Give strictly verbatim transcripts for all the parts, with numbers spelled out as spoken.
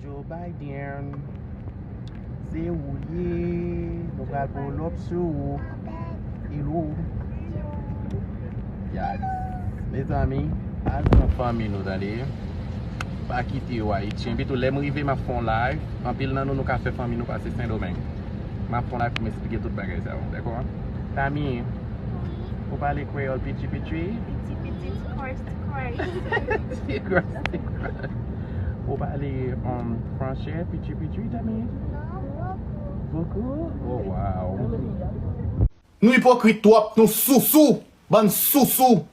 Joe Biden, se ou ye, nou pral pull up sou ou. Hello. Yes. Mezanmi, al pran fanmi nou, tande. Pa kite yo Ayiti. Epi tou, lè m rive, m ap fè yon live. Anpil nan nou, nou ka fè fanmi nou pase Sendomeng. M ap fè yon live pou m eksplike tout bagay sa yo, dakò? Tami, ou pale kreyòl piti piti? Piti piti, ti kòs, ti kòs. Ti kòs, ti kòs. Ou pale, um, franse piti piti, Tami? Non, bokou. Bokou? Oh, wow. Nou ipokrit twòp, nou sousou, bann sousou.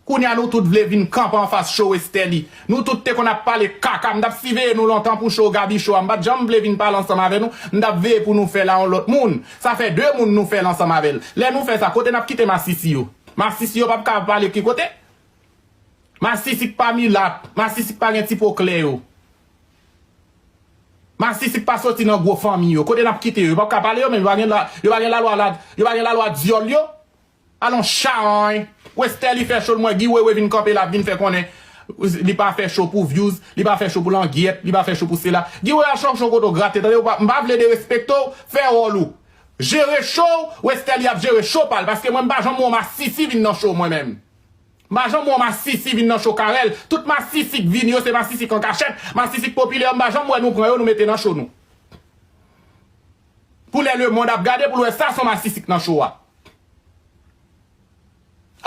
Kounye a nou tout vle vin kanpe anfas cho Westerlie. Nou tout te konn ap pale kaka, m t ap siveye nou lontan pou cho Gaby Cho a. M pa t janm vle vin pale ansanm avè nou, m t ap veye pou nou fè l a yon lòt moun. Sa fè de moun nou fè l ansanm avè l. Lè nou fè sa, kote n ap kite masisi yo? Masisi yo p ap ka pale ki kote? Masisi k pa milat, masisi k pa gen ti po klè yo. Masisi k pa soti nan gwo fanmi yo. Kote n ap kite yo? Yo p ap ka pale yo menm, yo pa gen la, yo pa gen lalwa la, yo pa gen lalwa dyòl yo. Alon chawony. Westerlie fè cho l, m wè Guy Wewe vin kanpe la, vin fè konnen li pa fè cho pou views, li pa fè cho pou langyèt, li pa fè cho pou sela. Guy Wewe, al chèche yon kote w grate, tande, w pa, m pa vle derespekte w, fè wòl ou. Jere cho w, Westerlie ap jere cho pa l, paske mwen m pa janm wè yon masisi vin nan cho w mwen menm. M pa janm wè yon masisi vin nan cho Carel. Tout masisi k vini yo, se masisi k an kachèt, masisi k popilè yo, m pa janm wè nou pran yo, nou mete nan cho nou. Pou lè lemonn ap gade, pou l wè sa se yon masisi k nan cho a.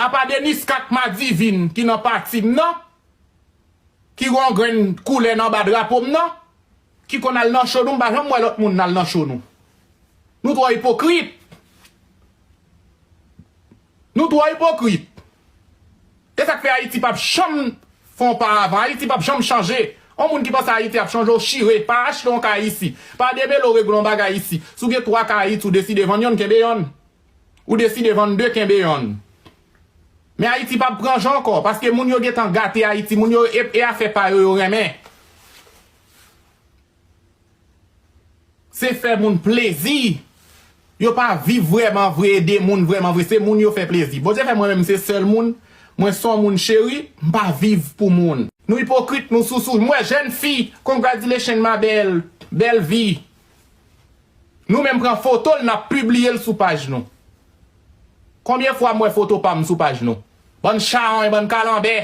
Apa Deniska ak Madivin ki nan pati m nan, ki gen yon grenn koulè nan ba drapo m nan, ki konn al nan cho nou, m pa janm wè lòt moun al nan cho nou. Nou twò ipokrit. Nou twò ipokrit. E sa k fè Ayiti p ap janm fè yon pa avan. Ayiti p ap janm chanje. Yon moun ki panse Ayiti ap chanje, w chire. Pa achte yon kay isi. Pa demele w regle yon bagay isi. Si w gen twa kay Ayiti, w deside vann yonn, kenbe yonn. Ou deside vann de, kenbe yonn. Men Ayiti p ap pran jan ankò, paske moun yo gentan gate Ayiti, moun yo e, e afè pa yo yo renmen. Se fè moun plezi. Yo pa viv vrèman vre, ede moun vrèman vre. Se moun yo fè plezi. Bondye fè mwen menm se sèl moun. Mwen se yon moun cheri, m pa viv pou moun. Nou ipokrit, nou sousou. M wè jèn fi, congratulations ma belle, bèl vi. Nou menm pran foto l, n ap pibliye l sou paj nou. Konbyen fwa m wè foto pa m sou paj nou? Bann chawony, bann kalanbè.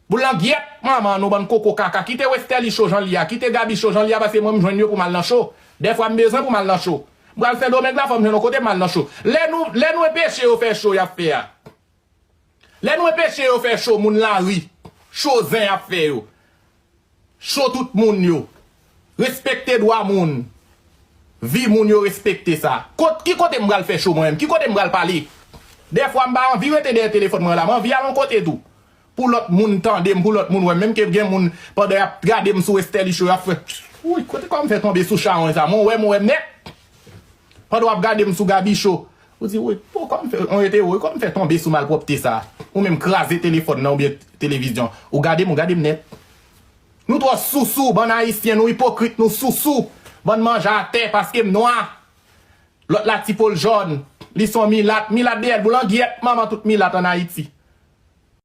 Boulangyèt manman nou, bann koko kaka. Kite Westerlie cho jan l ye a. Kite Gaby cho jan l ye a, paske mwen m jwenn yo pou m al nan cho. Dèfwa m bezwen pou m al nan cho. M pral Sendomeng la, fò m jwenn yon kote m al nan cho. Lè nou, lè nou enpeche yo fè cho y ap fè a. Lè nou enpeche yo fè cho moun lari, cho zen y ap fè yo. Cho tout moun yo. Respekte dwa moun. Vi moun yo respekte sa. Kot, ki kote m pral fè cho mwen menm? Ki kote m pral pale? Dèfwa m pa anvi rete dèyè telefòn mwen la. M anvi al yon kote tou. Pou lòt moun tande m, pou lòt moun wè m. Menm ke gen moun pandan y ap gade m sou Westerlie Show, y ap fè, "Wouy, kote kò m fè tonbe sou chawony sa? Mwen wè m, wè m nèt." Pandan w ap gade m sou Gaby Show, ou di, "Wouy, po kò m fè, on rete, wouy, kò m fè tonbe sou malpwòpte sa?" Ou menm kraze telefòn nan oubyen televizyon. Ou gade m, ou gade m nèt. Nou twò sousou, bann Ayisyen, nou ipokrit, nou sousou. Bann manje atè paske m nwa. Lòt la ti po l jòn. Li se yon milat. Milat dèyè l boulangyèt, manman tout milat ann Ayiti.